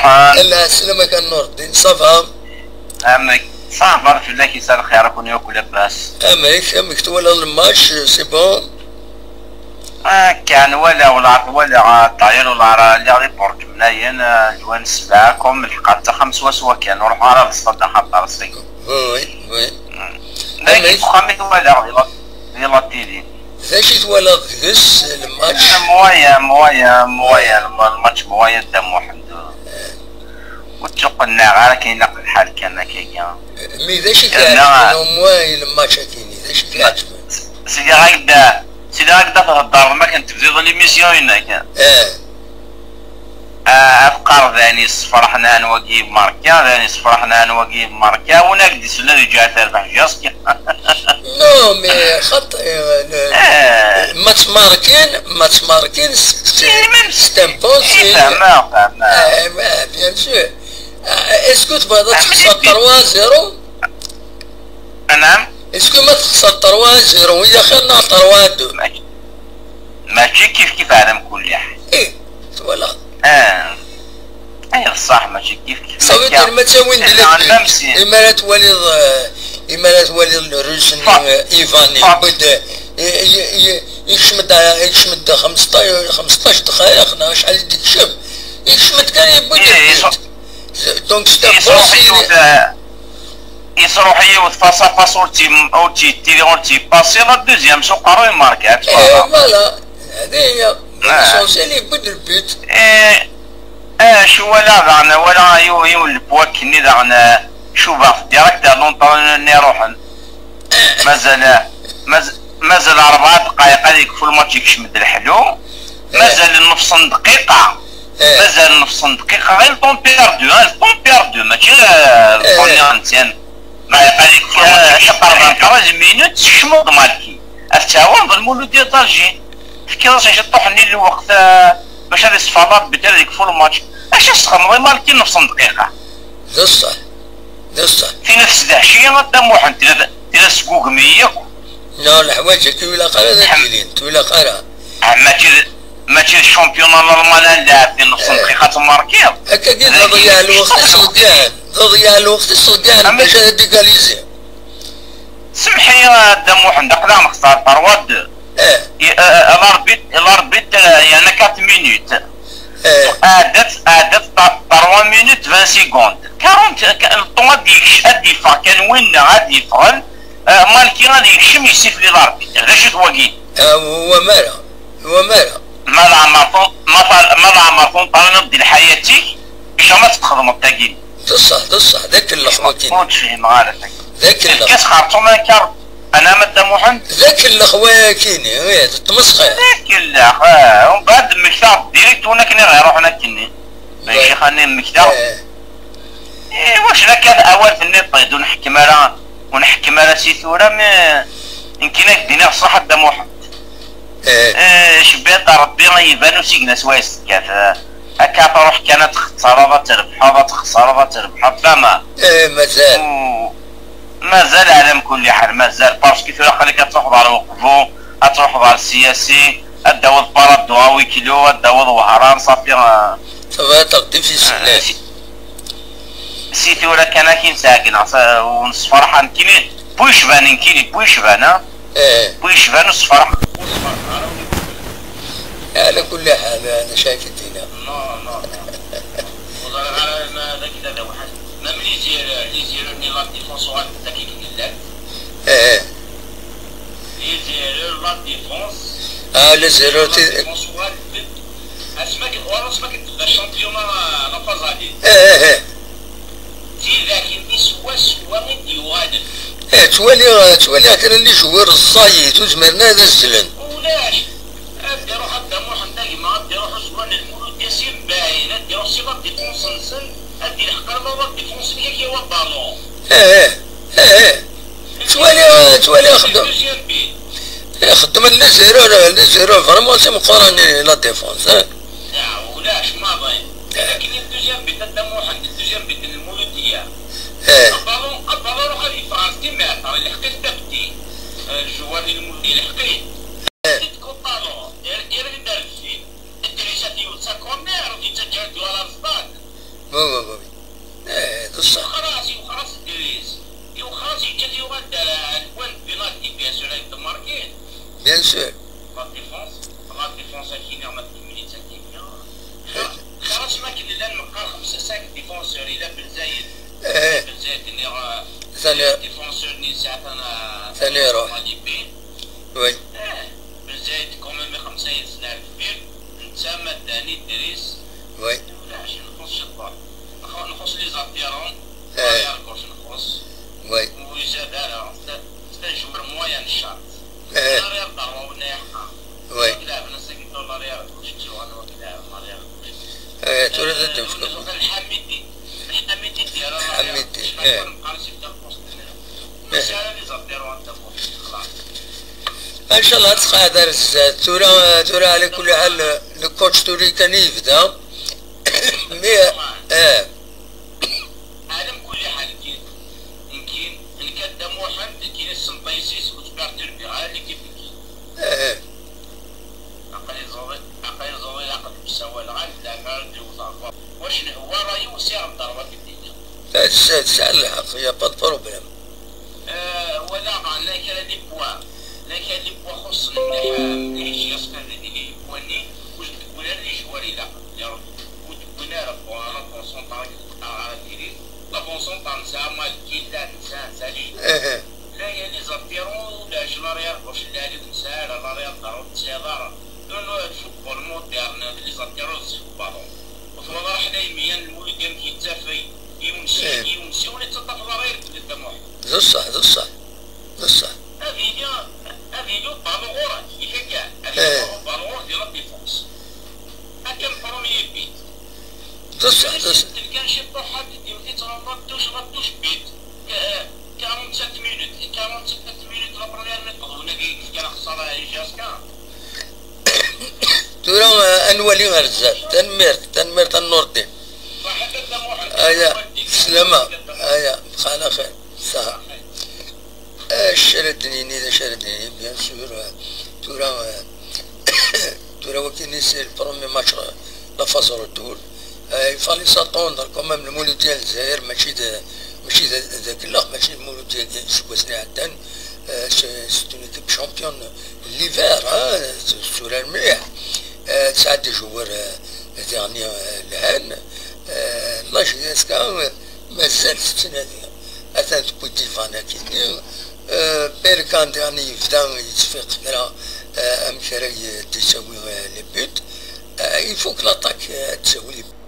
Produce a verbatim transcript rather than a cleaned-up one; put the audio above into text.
Lɛeslama-k a Nureddin, ça va? Amek? Ça va, fell-ak yesɛa lxir, akk-nni akk labas. Amek, amek twalaḍ lmatch, c'est bon? Akka, nwala, wala, wala, ṭayal, wala, lliɣ di Burǧ Mnayen, ah, lwan ssebɛa, comme lḥeqqa d taxxamt swaswa kan, ur ruḥeɣ ara ad ṣṣadeɣ axaṭer seg. Oui, oui. Dagi deg uxxam i t-walaɣ, di la, di la télé. D acu i twalaḍ deg-s, lmatch? Moyen, moyen, moyen, lmatch moyen, Dda Muḥend. Ur ttuqennaɛeɣ ara, akken ilaq lḥal kan akkagi. Mi d acu i k-iɛeǧben, au moins, i lmatch-agi-nni? D acu i k-iɛeǧben? Sliɣ-ak-d, sliɣ-ak-d theddreḍ mi akken tebdiḍ l'émission-inek. Ah, ad qqareḍ d ayen yessefraḥen, ayen wagi marka, d ayen yessefraḥen, ayen wagi marka, win ak-d-isellen ad yeǧǧeɛ terbeḥ jusque. Non, mais xaṭi, euh, le, eh, ma ttmarkin, ma ttmarkin, c'est, c'est, c'est un bon signe. Fehmeɣ, fehmeɣ. Eh, eh, bien sûr. Eh, est-ce que tebɣiḍ ad texṣer trois zéro? Anam? Est-ce que ma texṣer trois zéro, i axir neɣ trois deux? Mačči kif kif, ɛla mkulliḥ. Eh, twalaḍ. Ah. Ay, ṣṣaḥ, mačči kif kif. Ça veut dire, ma ttawin-d les buts, même si, imi ara twaliḍ, euh, imi ara twaliḍ le Russe-nni, euh, Ivan, yewwi-d, euh, y-, y-, y-, yekcem-d, yekcem-d xemseṭṭac, xemseṭṭac dqayeq, neɣ acḥal i d-yekcem. Yekcem-d kan, yewwi-d le but. Donc, c'est un bon signe. Yesruḥ yiwet, euh, Yesruḥ yiwet face à face, ur tt-, ur tt-yettili, ur tt-yeppasi, la deuxième s uqerru yemarka, tu vois. Eh, voilà. Hadi hiya. Ah. L'essentiel, yewwi-d le but. Eh, eh, acu walaɣ daɣen, walaɣ yiw-, yiwen le point-nni daɣen, eh, cubaɣ-t direct ar l'entraîneur-nni iruḥen. Mazal, eh, maz-, mazal rebɛa ddqayeq ad yekfu lmatch, yekcem-d leḥlu. Eh. Mazal nnefṣ n dqiqa. Eh. Mazal nnefṣ n dqiqa, ɣir le temps perdu, hein, le temps perdu, mačči, eh, le temps-nni ntiyan. Ma yeqqar-ik, eh, treize minutes, tekcmeḍ-d Malki. Ad tettɛawaneḍ Lmuludi d'Alger. Tefkiḍ-as ciṭṭuḥ-nni n lweqt, eh, bac ad iṣeffer Rebbi, ad yekfu lmatch. Acu tesxedmeḍ i Malki nnefṣ n dqiqa? D ṣṣeḥ. D ṣṣeḥ. Tina tesdeḥci a Dda Muḥend, tina, tina tesgugem-iyi akk. Non, leḥwayeǧ-agi ur ilaq ara ad d-ilint, ur ilaq ara. Ah, mačči d, mačči d championnat n Lalman ad nlɛeb di nnefṣ n dqiqa ad tmarkiḍ. Akkagi d aḍeyyeɛ n lweqt i s-ḍeggɛen, d aḍeyyeɛ n lweqt i s-ḍeggɛen bac ad égaliser. Semmeḥ-iyi a Dda Muḥend, aql-aɣ nextar trois deux. Eh. I, eh, eh, l'arbitre, l'arbitre, eh, yerna quatre minutes. Eh. Ɛeddat, ɛeddat ta-, trois minutes vingt secondes. Quarante, ka-, le temps ad d-yekc-, ad d-yeffeɣ kan winna, ad d-yeffɣen, eh, Malki ad yekcem yessifli l'arbitre. D acu-t wagi? Eh, wa mara, wa mara. Ma leɛmer tun-, ma fa-, ma leɛmer tunṭerniḍ di lḥayat-ik, jamais ad txedmeḍ tagi. D ṣṣeḥ, d ṣṣeḥ, d akellex wakini. Ur d-fhimeɣ ara tagi. D akellex. Lkas xerṣum akka, anama Dda Muḥend. D akellex wakini, ih, d ttmesxiṛ. D akellex, ah, umbeɛd mmektaɣ-d direct win akken i ɣ-iruḥen akkenni. Mačči xani mmektaɣ. Eh. Eh, wac d akka awal tenniḍ-d ur nḥekkem ara, ur nḥekkem ara si tura, mi nekkini ad k-d-iniɣ ṣṣeḥ a Dda Muḥend. Eh. Eh, cebbiḍ Rebbi iban usigna s wayes tekkat. Eh, akka truḥ kan ad txeṣreḍ, ad trebḥeḍ, ad txeṣreḍ, ad trebḥeḍ, fama. Eh, mazal. U-, mazal ɛla mkulli ḥal, mazal. Parce que tura aql-ik ad truḥeḍ ɣer uqbu, ad truḥeḍ ɣer siyasi, ad d-tawiḍ Paradou, Awiklo, ad d-tawiḍ Wehran, ṣafi, eh. Ça va être difficile, eh. Si tura kan akin sɛegneɣ, sa-, u nessefraḥ nekkini, bu yecban nekkini, bu yecban, ha? Eh. Bu yecban u sefraḥ. Ɛla kulli ḥal, ana caɛif ddina. Non, non, non. Ur ẓriɣ ara ma d akka d awḥed. Même les erreurs, les erreurs-nni la défense uɣalent d akik i llan. Eh. Les erreurs, la défense. Ah, les erreurs, la défense uɣalent d Asmi akken, ɣur-s mi akken tebda championnat la phase aller. Eh, eh, eh. D tidak-nni swaswa i d-yuɣalen. Eh, ttwaliɣ, ttwaliɣ kra n les joueurs ẓẓayit, ur zmiren ara ad azzlen. Ulac. Ad d-iruḥ a Dda Muḥend a gma, ad d-iruḥ uẓwir n Lmulud Yasin Baɛin, ad d-iruḥ si la défense-nsen, ad d-ilḥeq arma la défense-nni ad k-yawi aballon. Eh, eh, eh, eh. Ttwaliɣ, ttwaliɣ xeddmen. Deuxième but. Eh, xeddmen les erreurs, les erreurs vraiment timeqqranin la défense, eh. Ulac maḍi. Eh. Lakin le deuxième but a Dda Muḥend, le deuxième but n Lmuludiya. Eh. Aballon, aballon ruḥ ad yeffeɣ ɣer timmert, ilḥeq-it tabti. Eh, joueur n Lmuludiya ilḥeq-it. Eh. Tit ko talon, ir-, irad-d ar deffir. Idris ad yewwet sa corner, ur t-yettaǧǧa ara ad yuɣal ar zdat. La défense, la défense akini ma tkemmel-itt akini. Xaṭi ma akken llan meqqar xemsa cinq défenseurs, ila Benzayed. Eh. Benzayed nniɣ, eh, Sani. Défenseur-nni nesɛa tana. Sani iruḥ. Malibi. Oui. Eh, Benzayed quand même xemsa yid-s n ar deffir. Netta ma Dani Dris. Oui. Ulac, nxuṣ ciṭṭaḥ. Nxu-, nxuṣ les aspirants. Eh. Arrière gauche nxuṣ. Oui. Ur izad ara. C'est un joueur moyen de chance. Eh. L'arrière droit, oui. Ur k-leɛben ass-agi tura l'arrière gauche, ttuɣal ur k-leɛben l'arrière gauche. Eh, tura d ad nefk. Lḥamidi. Lḥamidi d-yerra l'arrière gauche. Lḥamidi, eh. Nqal si fkan poste-nni. Eh. Mačči ara les aspirants anta poste, xlaṣ. Ncallah ad tqeɛɛed ar zdat. Tura, tura ɛla kulli ḥal, le coach tura kan i yebda. Mais, eh. Ɛla kulli ḥal, nekki, nekki, nekk a Dda Muḥend, nekki nessenṭay-is ur ttperturbiɣ ara l'équipe-nni. Eh. Aql-i ẓuḍi, aql-i ẓuḍi, aql-i ssawaleɣ-ak, leɛmer ad d-iwet ɣer wac nhewwa ṛṛay-iw, sɛiɣ dderba deg dinna. Tesɛa, tesɛa lḥeqq, y a pas de problème. Eh, walaɣ llan kra n les points, llan kra n les points xuṣṣen mliḥ, mliḥ i Jasper di, di les points-nni, ur d-wwin ara les joueurs ilaqen. Ur d-wwin ara, bon, la bon centre, ara diri. La bon centre, nesɛa Malki, la nesɛa, nesɛa les joueurs. Aha. La, il y a les aspirants, la, je l'arrière gauche, la, la, nesɛa, la, l'arrière droit, nesɛa, la, non, non, le football moderne, les aspirants, c'est le ballon. Ur twalaḍ ara ḥna imeyyan Lmulud amek yettafay, yiwen si, eh, yiwen si, ur yettaṭṭaf ara irked Dda Muḥend. D ṣṣeḥ, d ṣṣeḥ, d ṣṣeḥ. Ad yili, ad yili ubalu ɣur-k, yif akka, ad yili, eh, ubalu ɣur-k di la défense. Akka le premier but. D ṣṣeḥ, d ṣṣeḥ. Telkan ciṭuḥ ad d-iwet-itt la touche, la touche but. Ka-, quarante-sept minutes, quarante-sept minutes la première mi-temps, win-agi yefkan axeṣṣar i Jasper. Tura, eh, ad nwali ar zdat. Tanemmirt, tanemmirt a Nurdin. Aya, slama. Aya, bxal axir. Saha. Acu ara d-nini, d acu ara d-nini, bien sûr, eh, tura, eh, tura wagini c'est le premier match, eh, la phase retour. Eh, il fallait s'attendre quand même, Lmuludya n Lezzayer, mačči d, mačči d, d akellex, mačči d Lmuludya n iseggasen iɛeddan. Eh, c'est, c'est une équipe championne de l'hiver, hein, tura mliḥ. Eh, tesɛa des joueurs, eh, diɣen, eh, lhan. Eh, l'âge, est-ce que, eh, mazal tettnadi. Atan tewwi-d Ivan akkenni. Eh, Berkan diɣen yebda yettfiq kra, eh, amek ara y-, d-yettawi, eh, les buts. Eh, il faut que l'attaque, eh, ad tawi les buts.